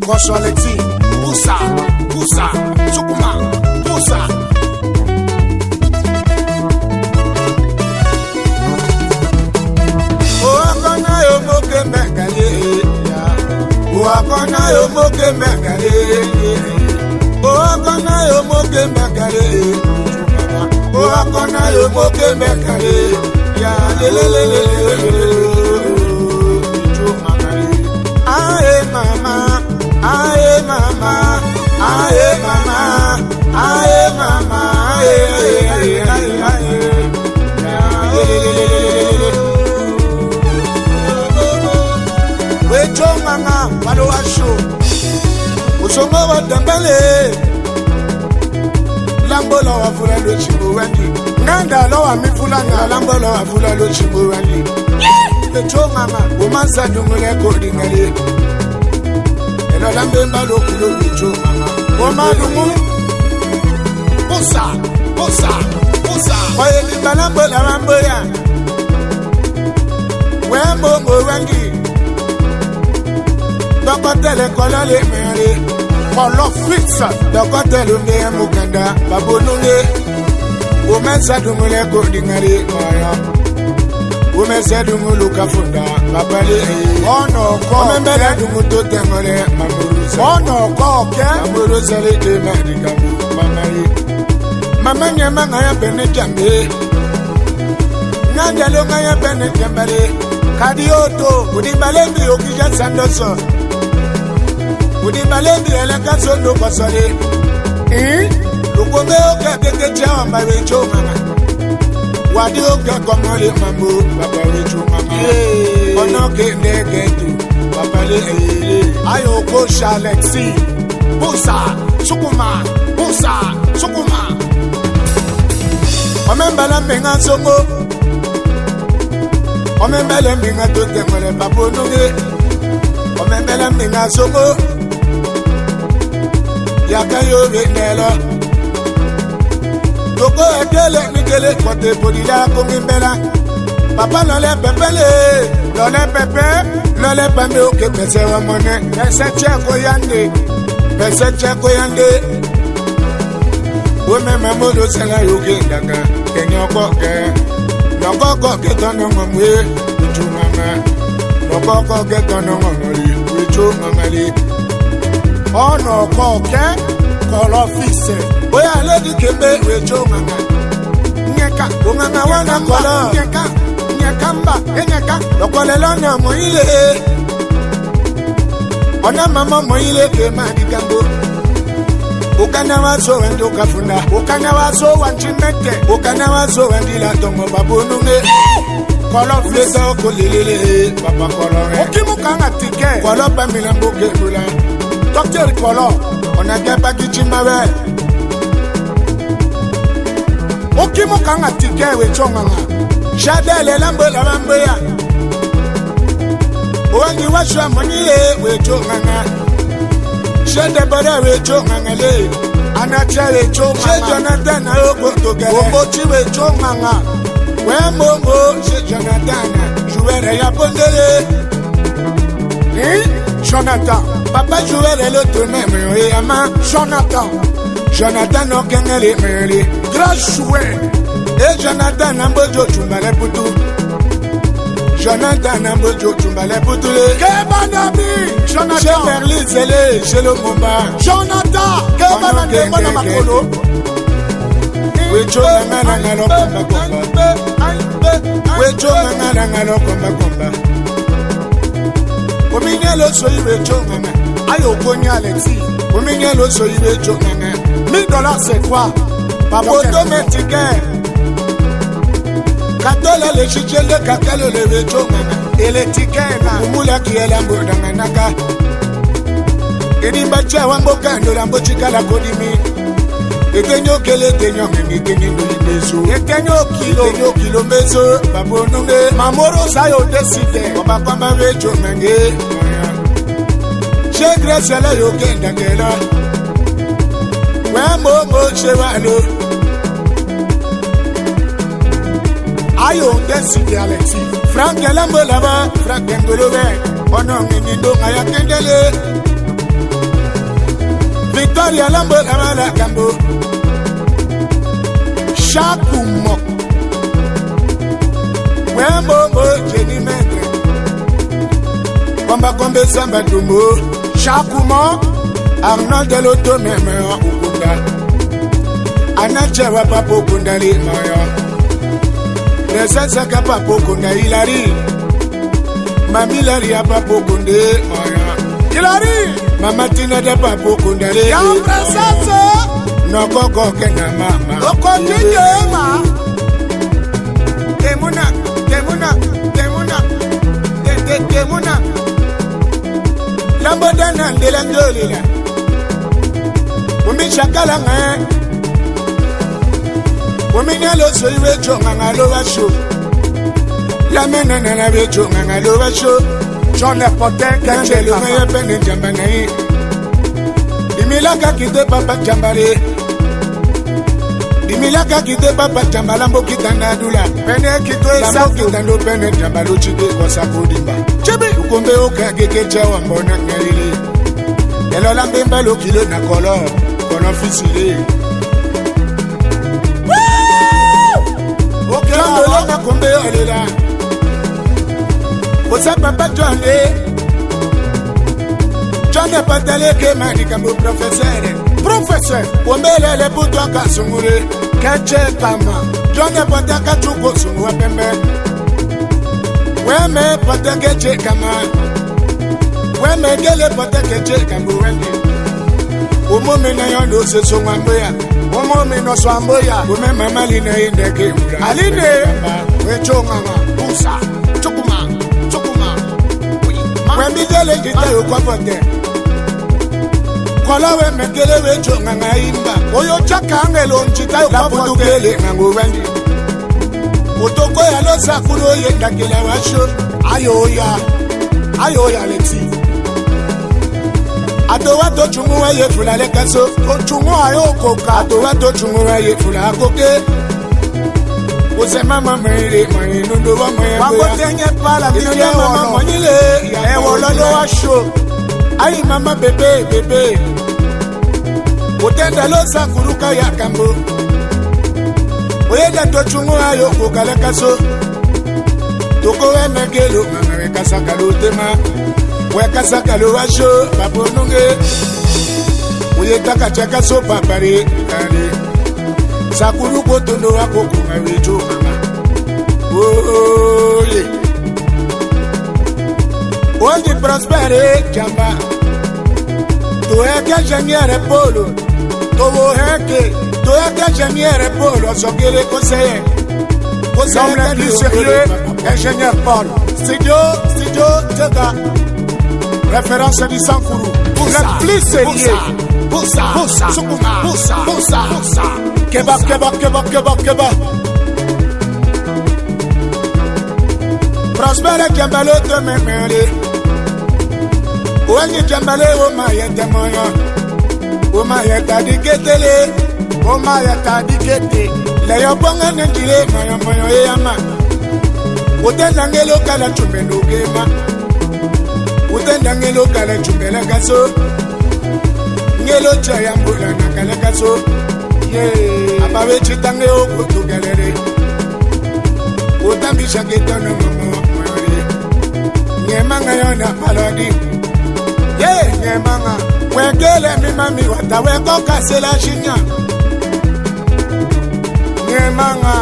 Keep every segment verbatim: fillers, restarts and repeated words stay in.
Koso Alexi, pusa, pusa, sukuma, pusa. O akɔna yo moke mbakale, ya. O akɔna yo moke mbakale, ya. O akɔna yo moke mbakale, ya. O akɔna yo moke mbakale, ya. Le, le, le. Ae mama, ae mama, ae mama, ae mama, ae, ae, ae, ae, ae. Wetso Ŋaŋa, walo washo. Osongo wa dembele. Lambo lɔ wa fula lo tsimbo wandi. Nganda lɔ wa mi fula na. Lambo lɔ wa fula lo tsimbo wandi. Wetso Ŋaŋa. O mansa dungu le ko dingale. Elo lambe mbalo kulo Wetso Ŋaŋa. O ma dungu. Pusa, pusa, pusa. Oye ni balambo la mambo ya. Wembo mo wangi. Dɔkɔtɛlɛ kɔlɔ le mɛre. Kɔlɔ fisa. Dɔkɔtɛlɛ mbe mukanda. Babonunge. Omɛnsa dungu le ko dingare. Maya. Omɛnsa dungu luka funda. Babale. Ono ko. Omɛnbɛlɛ dungu to tɛŋɔlɛ. Mamuru sa. Ono ko kɛ. Mamuru sa le ke ma dikabu. Mama ye. Mama nyɛ ma ŋa ya bɛnɛ jambe. Ŋa jalo ŋa ya bɛnɛ jambale. Kadi oto, udi bale mbi okija sandoso. Udi bale mbi ele ka sondo kosole. Eh? Lukonge oke keke jawa mba Wetso Ŋaŋa. Wadi oke kɔmɔle mambo, papa Wetso Ŋaŋa. Eh. Ono ke ndege tu, papa le, eh, eh. Ayo ko sha Alexi. Pusa, sukuma, pusa, sukuma. Omembala mbenga songo. Omembala mbenga tote mole babonunge. Omembala mbenga songo. Yaka yo venelo. Toko ekele mikele kote podila kongimbela. Papa lole pepele, lole pepe, lole pambe oke pese wa mone. Pese cheko yande, pese cheko yande. Wome mamodo sela yoke daka, kenyo koke. Noko koke tono ngomwe, Wetso Ŋaŋa. Noko koke tono ngomwe, Wetso Ŋaŋa le. Ono koke, kɔlɔ fise. Oya ledi kembe, Wetso Ŋaŋa. Nyeka, o Ŋaŋa wana kɔlɔ. Nyeka, nyeka mba, e nyeka. Lokole lona moile. Ona mama moile ke madi gambo. Okana wa so wendo kafunda. Okana wa so wanti mete. Okana wa so wandi la tomo babonunge. Kɔlɔ fisa oko lelele, papa kɔlɔ, eh. Okimu kanga tike. Kɔlɔ bamila mboke bula. Docteur kɔlɔ. Ona gaba kichima we. Okimu kanga tike Wetso Ŋaŋa. Shadele lambo la mambo ya. Owangi wa shwa monile Wetso Ŋaŋa. Shede bada Wetso Ŋaŋa le. Anatia Wetso Ŋaŋa. She Jonathan na oko togele. Ombochi Wetso Ŋaŋa. We mbongo she Jonathan. Juwere ya bondele. Eh? Jonathan. Papa Juwere lo tome me oyama. Jonathan. Jonathan no kengele mele. Grand joueur. E Jonathan na mbojo tumbale putu. Jonathan na mbojo tumbale putu le. Keba na bi. Jonathan. Chez Merlin Zele, chez le Momba. Jonathan. Keba na ndembo na makolo. Wetso Ŋaŋa na ŋa lo komba komba. Wetso Ŋaŋa na ŋa lo komba komba. Ominyelo soyi Wetso Ŋaŋa. Ayo konya Alexi. Ominyelo soyi Wetso Ŋaŋa. Mille dollars, c'est quoi? Papa automatique. Katola le shichele kakalo le Wetso Ŋaŋa. Ele tikena. Umula kiela mbo danganaka. Edi mbacha wa mboka ndola mbo chikala kodimi. Etenyo kele, etenyo mimi, etenyo ndo ibeso. Etenyo kilo. Etenyo kilo mbeso, babonunge. Mamoro sa yo décidé. Kwamba kwamba Wetso Ŋaŋa. Che grace la yo kenda kela. Wa momo che walo. Ayo décidé Alexi. Frank lambo laba, Frank ngolobe. Ono ngini ndo ngaya kendele. Ya lambo la mala kambo. Chaque mois. Wembo bo jeni mendre. Komba kombe samba tumbo. Chaque mois. Arnold de l'auto meme ukunda. Ana chewa papo kundali moyo. Presence ka papo kunda Hilary. Mami Hilary ya papo kunde moyo. Hilary. Mama Tina de papo kunde le. Ya presence. No koko kena mama. Oko nige ma. Temuna, temuna, temuna. Te, te, temuna. Lambo dana ndela ndolila. Umi shakala nge. Wamenya lo so iwe jo nganga lo wa sho. La mena na na we jo nganga lo wa sho. John le pote ke che lo me pene jamba na i. Dimila ka kite papa jamba le. Dimila ka kite papa jamba lambo kita na dula. Pene kito e sa kita ndo pene jamba lo chike kwa sa kodimba. Chibi. Ukombe oka gege cha wa mbona ngeli. Elo la mbemba lo kilo na kolo. Kono fisile. Okela. Jambele na kombe olela. Kosa papa John le. John le patale ke mani kambo professeur. Professeur. Kombele le puto aka sungure. Keche kama. John le pataka tuko sungu wa pembe. Weme patake che kama. Weme gele patake che kambo wende. Omo me na yondo se so ngwambo ya. Omo me no swambo ya. Ome mama li na inde ke mura. Aline. We chonga ma. Pusa. Chukuma. Chukuma. Wembi gele jita yo kwa pote. Kola weme gele we chonga nga imba. Oyo chaka angelo jita yo kwa pote. La putu gele ngango wendi. Otoko ya lo sakuro ye ndakela wa sho. Ayo ya. Ayo ya leti. Ato wa to chungu wa ye fula le kaso. To chungu ayo koka. Ato wa to chungu wa ye fula koke. Ose mama mele mani nundo wa mwe. Wa kote nye pala. Ino ya mama manyile. E wololo wa sho. Ai mama bebe bebe. Otenda lo sakuru ka ya kambo. Oyenda to chungu ayo ko kala kaso. Toko weme gelo mama we kasaka lo tema. We kasaka lo wa sho papo nunge. Oye taka chaka so papare kale. Sakuru ko tondo wa koko ma we jo mama. Oye. Oye Prospère jamba. To eke jengere polo. To wo heke. To eke jengere polo. Sokele koseye. Koseye. L'homme le plus sérieux, ingénieur Paul. Studio, studio, Tega. Référence du Sankuru. Le plus sérieux. Pusa, pusa, sukuma, pusa, pusa, pusa. Keba, keba, keba, keba, keba. Prospère Dembélé te memele. Owenyi Dembélé o ma yete moyo. O ma yeta diketele. O ma yeta dikete. Le yo bonga nendile moyo moyo e ama. Otenda ngelo kala chumbe ndogema. Otenda ngelo kala chumbe la kaso. Ngelo chaya mbula na kala kaso. Ye. Aba we chitange o kutukelele. Otambisha kitono momo. Nyemanga yona palodi. Ye, nyemanga. Wekele mi mami wata weko kasela shinya. Nyemanga.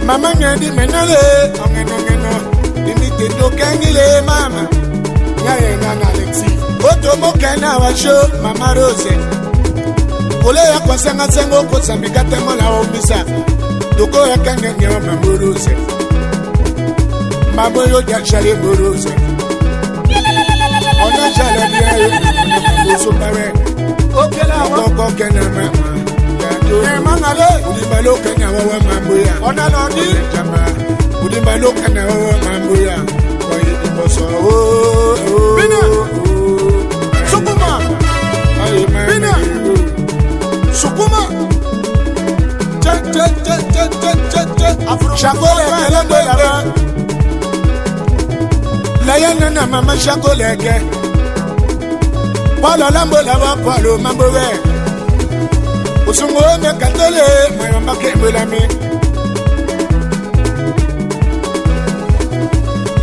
Mama nyedi menele. Ongeno ngeno. Dimite ndo kengile mama. Nyaye nana Alexis. Otomo kena wa sho mama Rose. Kole ya kwa senga sengo ko sambika temo la omisa. Toko ya kenge nyewa mambo Rose. Mambo yo ya shale mbo Rose. Ona shale bia yo. Mambo so pawe. Okela wa. Koko kena mama. Nyemanga le. Udimba lo kena wa wa mambo ya. Ona lodi. Jamba. Udimba lo kena wa wa mambo ya. Kwa yi dimbo so. Oh, oh. Bina. Sukuma. Ayi, man. Bina. Sukuma. Che, che, che. Afro. Shako le kele mbo la wa. La ya nana mama shako le ke. Polo lambo la wa, polo mambo we. Sungo me katele, mwe mama ke mwe la mi.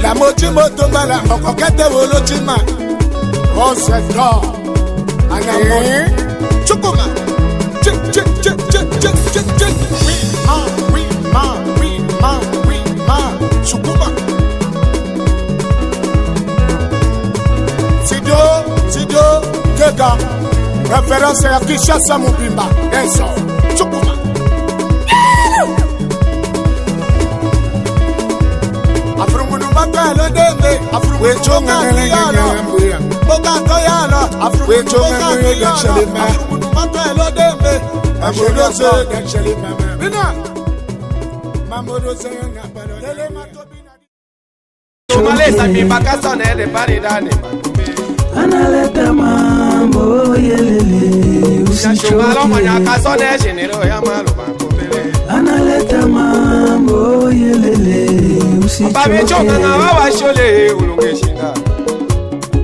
La moti moto mbala, moko kete wolo tima. Oh, c'est bon. Ana mo. Eh? Chukuma. Chik, chik, chik. Oui, ma, oui, ma, oui, ma, oui, ma. Chukuma. Sidio, Sidio, Kega. Référence ya Kinshasa mobimba. Eso. Chukuma. Afurumunu batwelo dembe. Afurumunu batwelo dembe. Boka toyalo. Afurumunu batwelo dembe. Bina. Malesa mi baka sone le paridani. Analeta mambo yelele, usichoke. Analeta mambo yelele, usichoke. Papa Becho nganga wa washole ulunge shinga.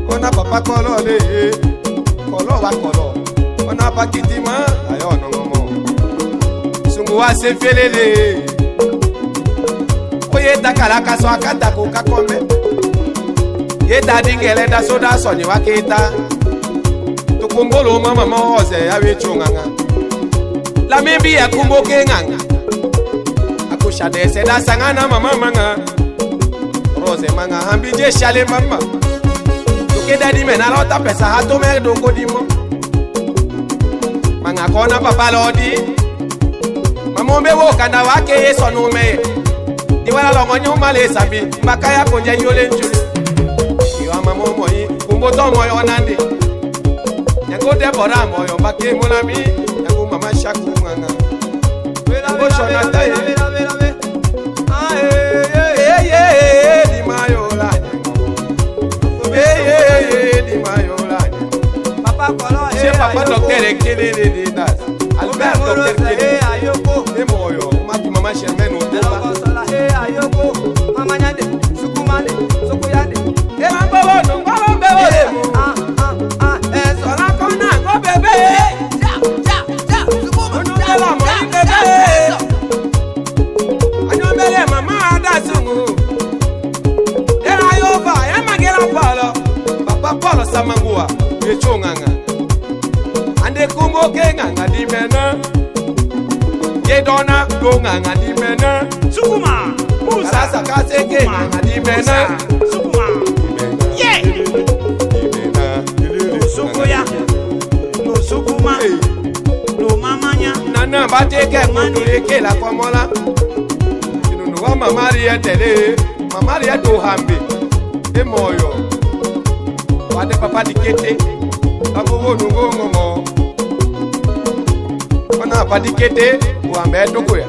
Ona papa Kolo le, Kolo wa Kolo. Ona pa Kitima, ayo nongomo. Sungu wa se felele. Oye ta kala kaso akata ko kakombe. Ye ta dingele da soda soni wa keta. Tukumbolo mama mo ose ya we chunganga. La membi ya kumbo ke nganga. Akusha de se da sanga na mama manga. Rose manga hambi je shale mama. Tuke dadi mena lota pesa hato me doko dimo. Manga kona papa lodi. Mama ombe wo kanda wake ye sonu me. Di wala longo nyu male sabi. Mbaka ya konja yole njuli. Iwa mama omoyi. Kumbo to moyo nandi. Nyango Debora moyo mbake mulami. Nyango mama shaku nganga. Nyango shona taye. Chez papa docteur Kelele de Nas. Albert docteur Kelele. E moyo, maki mama Germaine Otoba. Mama Nyande, Sukumane, Sukuyande. E mambo bono, mambo bebe. Ah, ah, ah, eh, sola kona, go bebe. Ja, ja, ja, Sukuma, ja, ja, ja. Anyo mele mama ada sungu. Era yo ba, ya magela palo. Papa Polo Samangua, ye chunganga. Ande kumbo ke nganga di mena. Ye dona ko nganga di mena. Sukuma, Musa. Sasa kase ke nganga di mena. Sukuma. Ye. Sukuya. No Sukuma. No mamanya. Nana bate ke mundule ke la komola. Inu no wa mama ri etele. Mama ri eto hambi. E moyo. Wade papa dikete. Abu wo nungo ngomo. Ona papa dikete. Wa me to koya.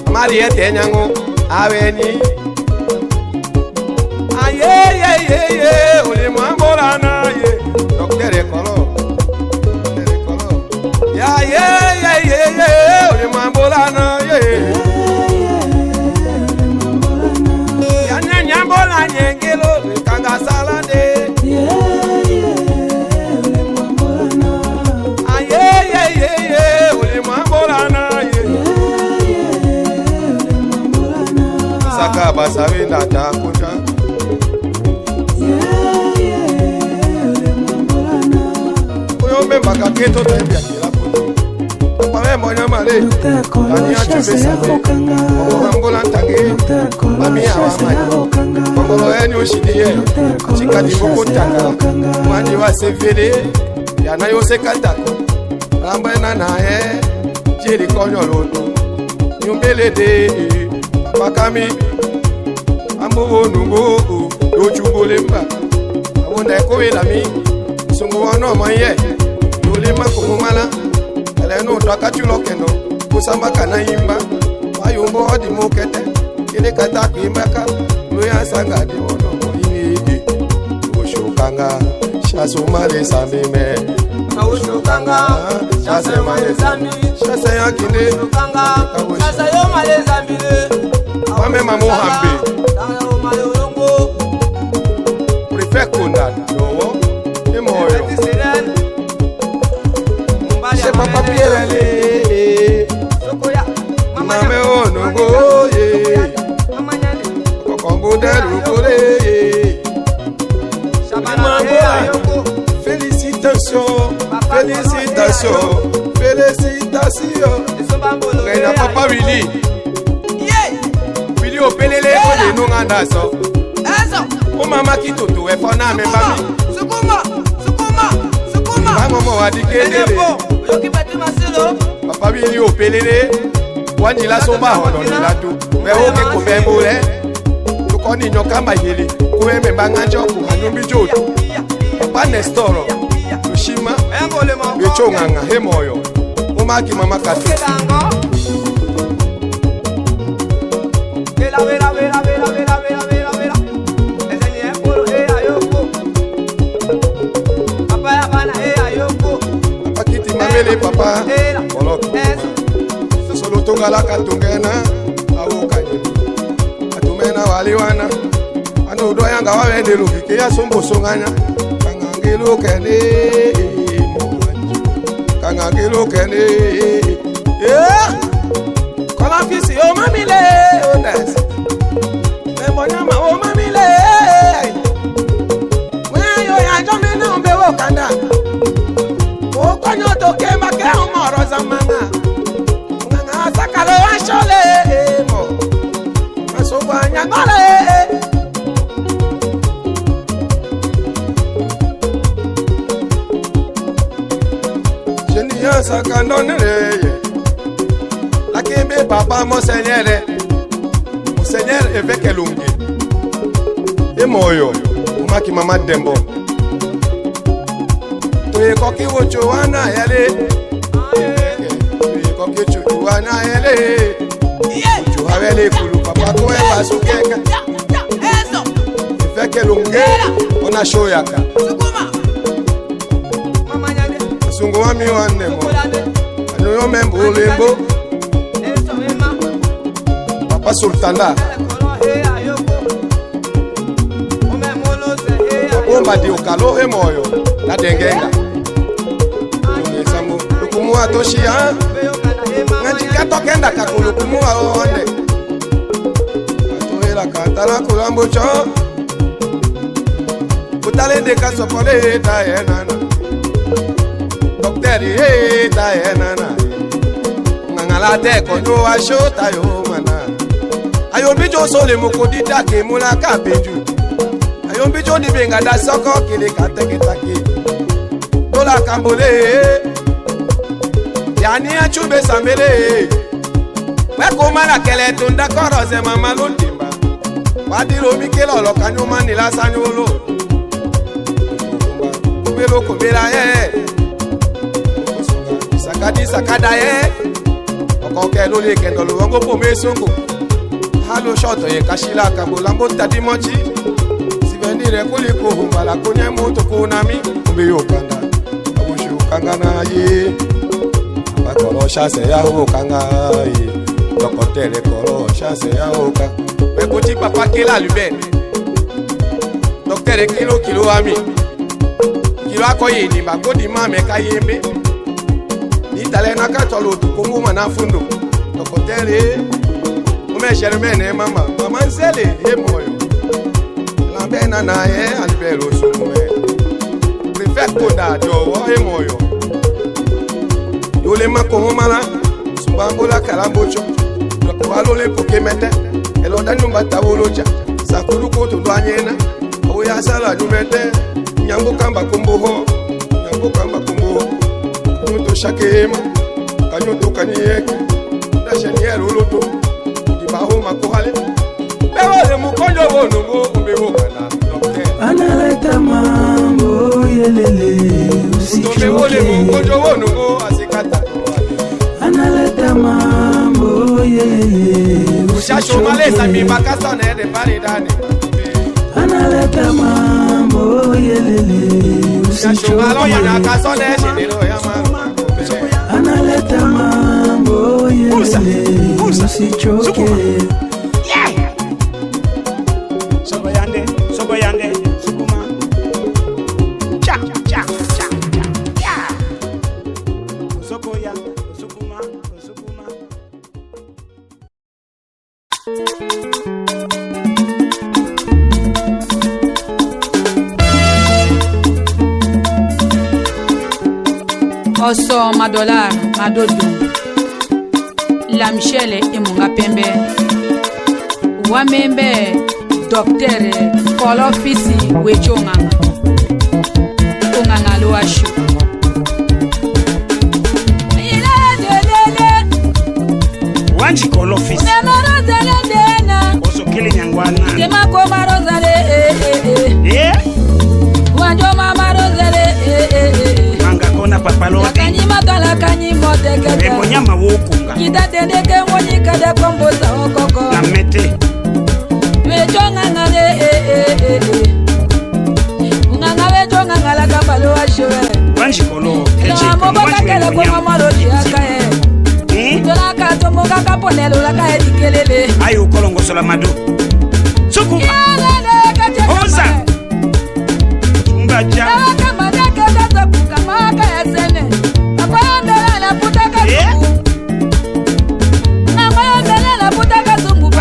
Mama ri ete nyango. Aweni. Aye, ye, ye, ye. Ole mwambola na ye. Docteur Kolo. Docteur Kolo. Ya, ye, ye, ye, ye, ole mwambola na, ye. Ya, nya, nyambola nyengelo, kanga salande. A, ye, ye, ye, ye, ole mwambola na, ye. Saka basa wenda ta kunja. Oyo mbe mbaka keto ta ebia. Papa me monya male. Ani a chube sa. Ohambola ntange. Mami awa mai. Kongolo eni oshidi ye. Chika di boko ntanga. Mwani wa sevele. Ya na yo se kata. Lamba na na ye. Jeri konyo lodo. Nyumbele de. Papa Kami. Ambo wo nungo. Yo chubole mba. Awo na ko we la mi. Sungu wa no mo ye. Yo le ma ko mo mala. Ele no to aka chulo kendo. Kusamba kana imba. Wa yumbo di mo kete. Kele kata ku imba ka. Lo ya sanga di ono mo ini ide. Oshokanga. Chasse yo male zambi me. Oshokanga. Chasse male zambi. Chasse ya kinde. Oshokanga. Chasse yo male zambi le. Wa me mamo hambe. Préfet Konrad. Yo wo. E moyo. C'est papa Pierre, allez. Félicitations. Ngai na papa Willy. Willy Opelele, ko de no nga nda so. O mama Kitoto, e fona me ba mi. Sukuma, sukuma, sukuma. Ba momo wa dikendele. Papa Willy Opelele, wani la somba hono ni la tu. Be oke ko be mbole. Tukoni nyoka mahili, kueme mbanga njoku, hanyumbi jotu. Papa Nestor, Yoshima, Yocho nganga, he moyo. Umaki mama katu. Papa Kiti Mamele, papa. Olo. Solo tungala katungena, awo kanye. Atumena wali wana. Ano udo yanga wawende lukike ya sombo songanya. Kangangelo kene. Kangangelo kene. Eh! Kola fisi o mamile, o des. Embo nyama o mamile. Mwe yo ya jomena ombe wo kanda. O konyo to kemba ke o moro zamanga. Nganga sakalo ashole mo. Asogwa nyangole. Jeni ya sakando nere ye. Lakembe papa Monseigneur. Monseigneur Eveke Lungi. E moyo. Umaki mama Dembo. Toye koki wocho wana yale. Toye koki wocho wana yale. Wocho awele kulu papa ko e basu keka. Eveke Lungi. Ona shoyaka. Sungu wa mi wane mo. Ano yo membo lembo. Papa Sultana. Bomba di okalo he moyo. Na dengenga. Lukumu wa toshi ya. Ngandi kato kenda kaku lukumu wa one. Atoela katala kulambo cho. Kutale de ka sopole ta ye nana. Docteur ye ta ye nana. Nganga la te konyo wa sho ta yo mana. Ayo mbi jo sole moko di ta ke mula ka penju. Ayo mbi jo di benga da soko kele ka teke take. Dola kambole. Yani achube sambele. Wɛ ko mala kɛlɛ tunda kɔrɔ zɛ mama lo ndimba. Wa di lo mi ke lɔlɔ ka nyuma ni la sa nyolo. Kube lo kube la yɛ. Saka di saka da yɛ. Ɔkɔ kɛ lo le kɛ dɔlo wɔngo po me songo. Halo shɔtɔ ye ka shila ka bo lambo ta di mɔchi. Sivɛni rɛ kuli ko humbala ko nyɛ moto ko na mi. Kube yo kanda. Awushi okanga na ye. Papa kɔlɔ shase ya okanga ye. Dɔkɔtɛlɛ kɔlɔ shase ya oka. Bɛ ko ti papa kela lubɛ. Dɔkɔtɛlɛ kilo kilo ami. Kilo akɔ ye ni ba ko di ma mɛ ka ye mbe. Ni talɛ na ka tɔlo to kongo mana fundo. Dɔkɔtɛlɛ. Ome Germaine mama. Mama nzele ye moyo. Lambɛ nana ye Albert Osumue. Prefect koda jɔwɔ he moyo. Yole ma ko ho mala. Subambola kalambocho. Dɔkɔ alole poke mɛtɛ. Ɛlɔ da nyumba tawoloja. Sakulu koto do anyena. Awo ya sala nyumɛtɛ. Nyambo kamba kumbo ho. Nyambo kamba kumbo ho. Nyuto shakema. Kanyoto kanieke. Da shenier oloto. Iba ho makohale. Be wole mu konjo wo nongo, ube wo kana, docteur. Analeta mambo yelele, usichoke. Ube wole mu konjo wo nongo, asikata. Analeta mambo yelele, usichoke. Ushasho malesa mi bakasone de paridani. Analeta mambo yelele, usichoke. Ushasho malo mana kasone shidiro ya mama. Analeta mambo yelele, usichoke. Sukuma. Yeah! Sobo yande, sobo yande, sukuma. Cha, cha, cha, cha, yeah! Sobo ya, sukuma, sukuma. Oso ma dollar ma dodo. La Michelle e munga pembe. Wa membe docteur Kolofisi we jo nganga. Unganga lo asho. Wanji Kolofisi. Oso kele nyangwana. Eh? Manga kona Papa Lodi. Bembo nyama wo kunga. Na mete. Wanji Kolo, eje, wanji we kunya. Hmm? Ayo, kolongosola mado. Suku. Oza. Tumba ja. Eh?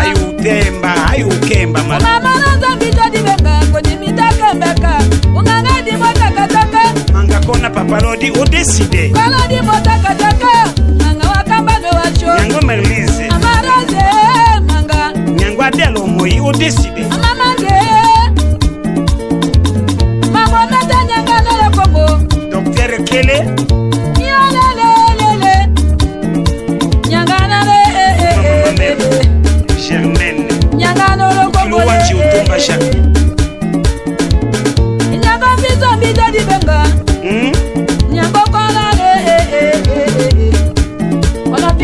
Ayo, temba, ayo, kemba, mado. Manga kona Papa Lodi, o décidé. Yango Merlise. Yango Adèle Omoyi, o décidé. Docteur Kele. Mama Germaine. Kilo wanji otomba sha. Hmm?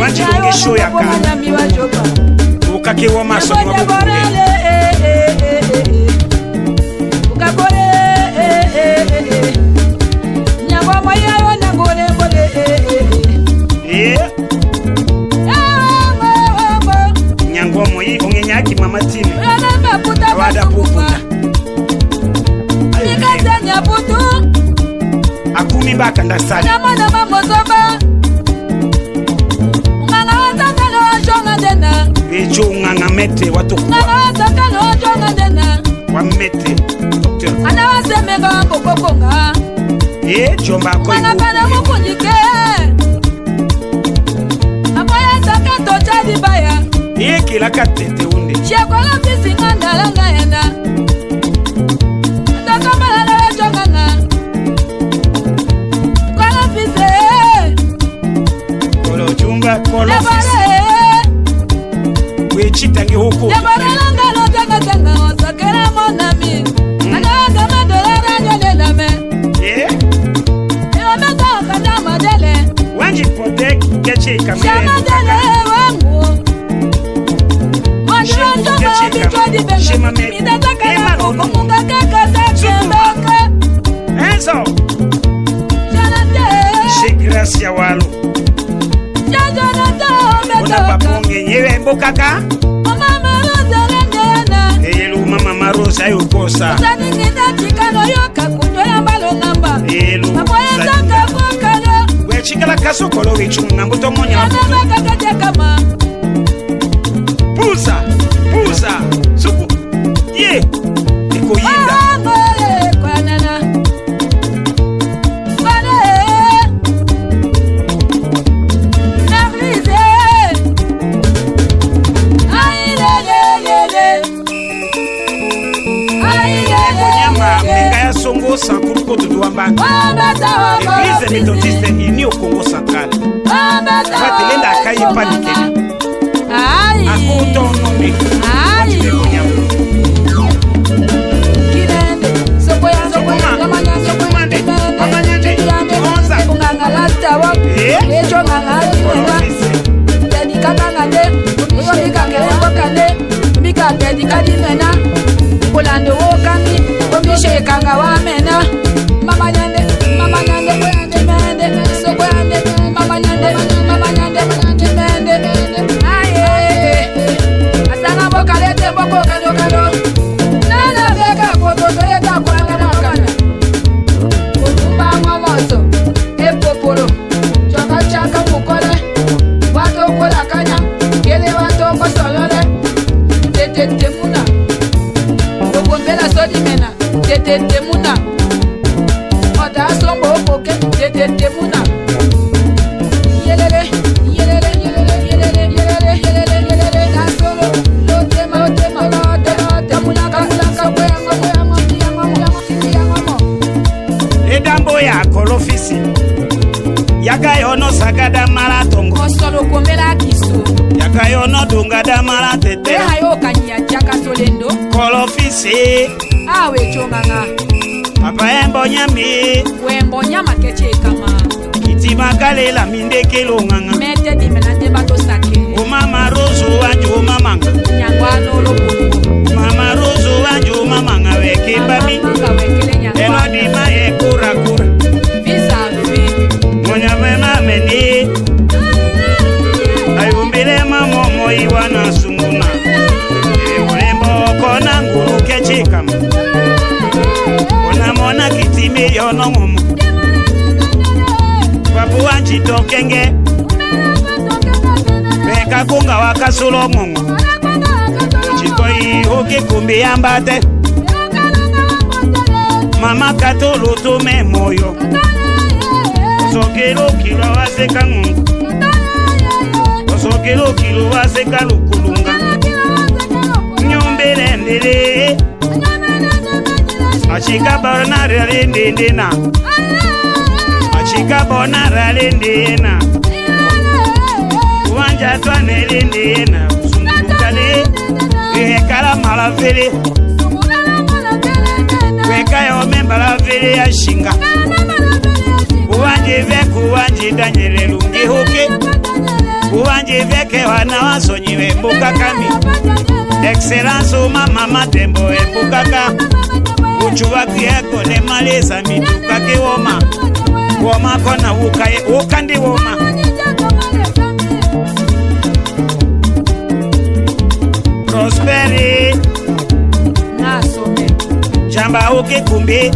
Wanji longe show ya ka. Ukake wa maso ni wa bukule. Eh? Nyango Omoyi, ongenyaki mama Tine. Awada puputa. Akumi baka ndasali. Ejo nganga mete watokuwa. Wa mete, docteur. Ana wasemenga mboko konga. Eh, jomba ko. Mwana kana mukunjike. Akwaya saka to jadi baya. Eh, kila katete unde. Shia Kolofisi ngandala ngayana. Tata malala wa jonganga. Kolofisi. Kolo jumba, Kolofisi. We chita nge huko. Eh? Wanji potek, keche kamere. Shema me. Ema lo. Suku. Enzo. She Gracia walo. Ona babonge nyewe mbo kaka. Eyelu mama Marosa yo kosa. Eyelu. We chikala kasokolo we chunga mbo tomonya. Pusa, pusa, suku. Ye. Ikoyinda. Konyama menga ya songo sankuru koto duwa mbanga. Église méthodiste unie au Kongo Central. Batelenda akayi panikeni. Ai. Akoto nombe. Ai. Kimende. Soko ya soko ya. Sukuma. Sukuma nde. Mama Nyande. Onza. Unganga lasta wo. Eh? Ejo nganga. Kolofisi. Tedi kakanga nde. Oyo mika kele kokande. Mika tedi kadi mena. Kolando wo kami. Komishe kanga wa mena. Mama Nyande. Mama Nyande. Mende, soko ya nde, mama Nyande, mama Nyande, mende, mende. Aye. Asanga bo kalete boko kado kado. Nana beka kototo yeta kwanga makana. Kutumba mamoso, e popolo. Choka chaka mukole. Wato kola kanya, kele wato kosolole. Tete temuna. Okombela sodi mena. Tete temuna. Ota sombo okoke. Tete temuna. Fisi. Yaka yo no saka da mala tongo. Osolo kombela kiso. Yaka yo no dunga da mala tete. Eha yo kanya jaka solendo. Kolo fisi. Awe chonganga. Papa embo nyami. Wembo nyama keche kama. Kiti makalela mindeke longanga. Mete di mena de bato sake. O mama Rozo wanjo mamanga. Nyangwa no lo bongo. Mama Rozo wanjo mamanga weke bami. Mama wekele nyangwa. Elo di ma e kura kura. Visa vi. Monya mena meni. Ayumbile mamomo iwana sunguna. E ulembo kona ngulu keche kama. Ona mona kiti mi yo no ngumu. Papu wanji tokenge. Weka kunga waka sulo ngungu. Chikoi hoki kumbi ambate. Mama katolo tume moyo. Sokelo kilo waseka ngungu. Sokelo kilo waseka lukulunga. Nyombele ndele. Achika bona ralende ndena. Achika bona ralende na. Wanja twanele ndena. Sungukale. Wekala mala vele. Weka yo membala vele ya shinga. Uwanje veku, uwanje Daniele lungi hoke. Uwanje veke wana wasonyi wembo kakami. Excellence o mama Matembo wembo kaka. Uchu wa kieko ne maleza mitu kake woma. Woma kona ukaye, ukandi woma. Prosperi. Nga some. Jamba uke kumbi.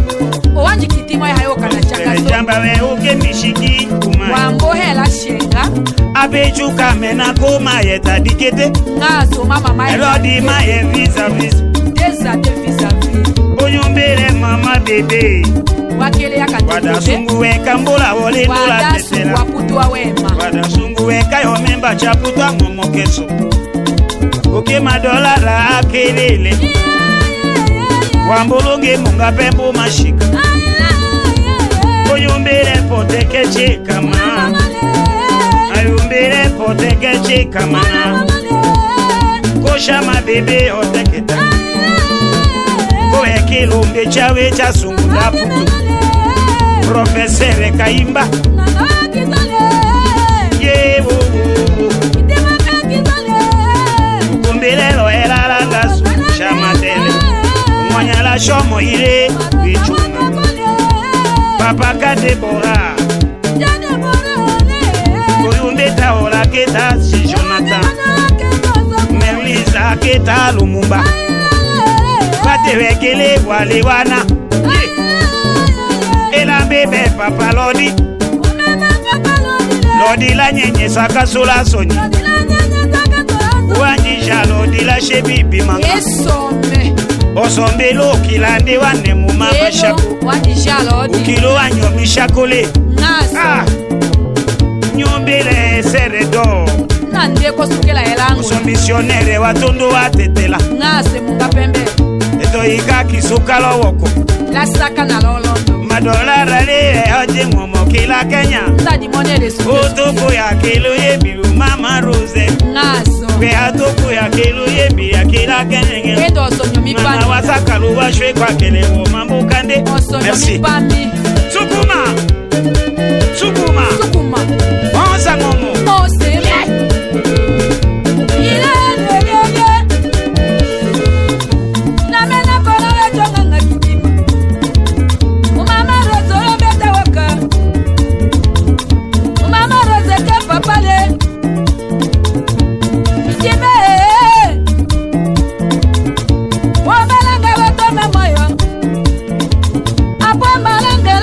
Owanji kiti mwa hayo kana chaka so. Jamba we uke mishiki kuma. Wambo hela shenga. Abe chuka mena kuma yeta dikete. Nga so mama mai. Elodi ma ye visa visa. Deza de visa visa. Onyombele mama bebe. Wakele ya katete. Wada sungu weka mbola wole ndola tetela. Wada sungu wa putu wa wema. Wada sungu weka yo memba cha putu wa momo keso. Oke madola ra akelele. Wambolonge munga pembo mashika. Oyombele pote keche kama. Ayombele pote keche kama. Kosha ma bebe oteketa. Ko ekilumbi chawe cha sungula putu. Profesere Kayimba. Ye wo wo wo. Kumbilelo elalanga su shamatele. Mwanyala shomo ile wichunga. Papa Kadebora. Oyumbe ta ola keta si Jonathan. Merlisa keta Lumumba. Bate wekele wale wana. Ela bebe papa Lodi. Lodi la nyenye saka sula sonyi. Wanjija Lodi la shebi bimanga. Esome. Osombe lo kilande wane muma mashako. Wanjija Lodi. Ukilo wanyo mishakole. Ngasa. Ah. Nyombele seredo. Nande kosukela elango. Oso misionere watondo watetela. Ngase munga pembe. Eto ika kisuka lowoko. Lasaka na lolondo. Madola rale oje momo kila Kenya. Nda di monele su. Otoko ya kelo ye bilu mama Rose. Ngaso. Pe atoko ya kelo ye bi ya kila Kenya. Edo osonyo mi pami. Mama wasaka luwa shwe kwa kele wo mambo kande. Osonyo mi pami. Merci. Sukuma. Sukuma. Sukuma. Onza ngomo. Mose. Ile, ile, ile, ile. Na mena kola we jonganga kidima. Umama Rozo yo beta waka. Umama Rozo ke papale. Kidime. Wabalanga we tome moyo. Apwa malanga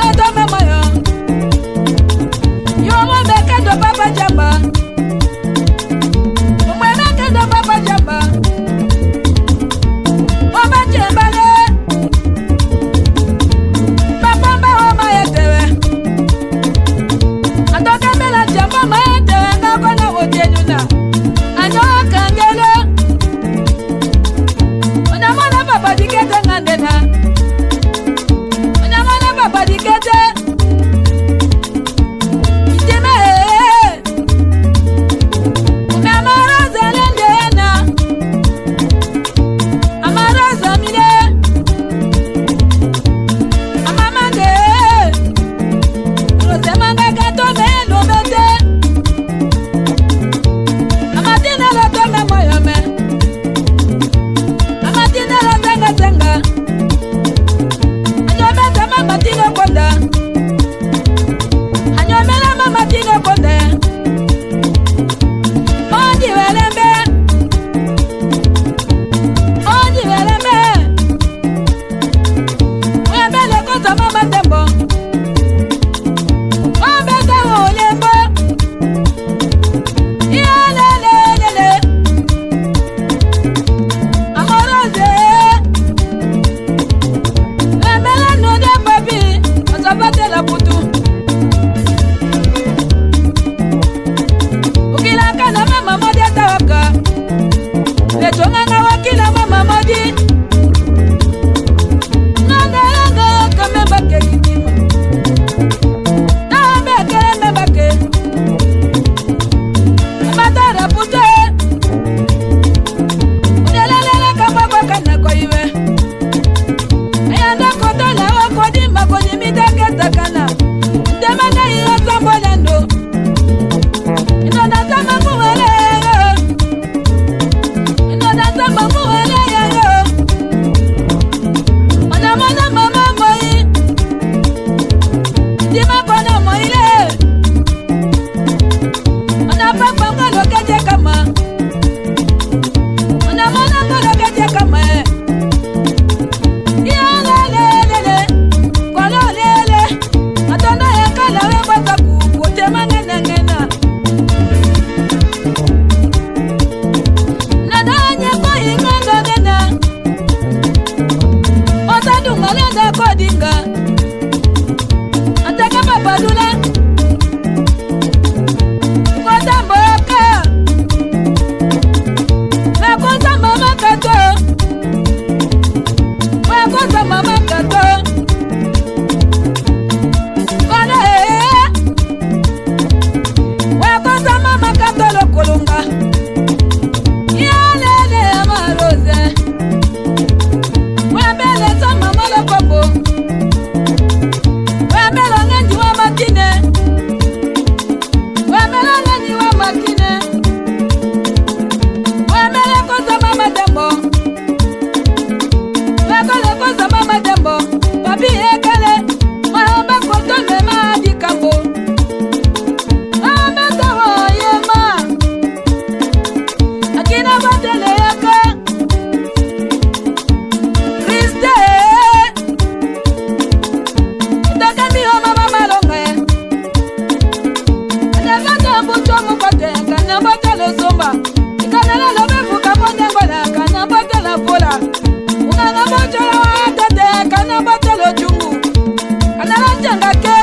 Tima kono moile. Ona papa ngolo kete kama. Ona mwana ngolo kete kama. Ya lelelele. Kolo lele. Atona ya kala we bota ku, kute mangena ngena. Nana nye ko ingando ngena. Ota dunga lenda ko dinga. Ataka papa dula. Kota mboka. Na kota mama kato. Wa kota mama kato. Kole. Wa kota mama kato lo kolonga. Ya lele ya Maroze. Wembele zama molo kombo. Wembele ngenyi wa makine. Wembele ngenyi wa makine. Wembele ko zama madembo. Wekole ko zama madembo. Papi ekele. Mahamba koto ne ma dikambo. Mahamba tawo yema. Akina batele yaka. Kriste. Itaka mi homa mama longa. Ana kata mbuto mukote, kana mbote lo somba. Kana la lobe fuka monde ngola, kana mbote la fola. Unganga mbote la watete, kana mbote lo jungu. Kana la janga ke,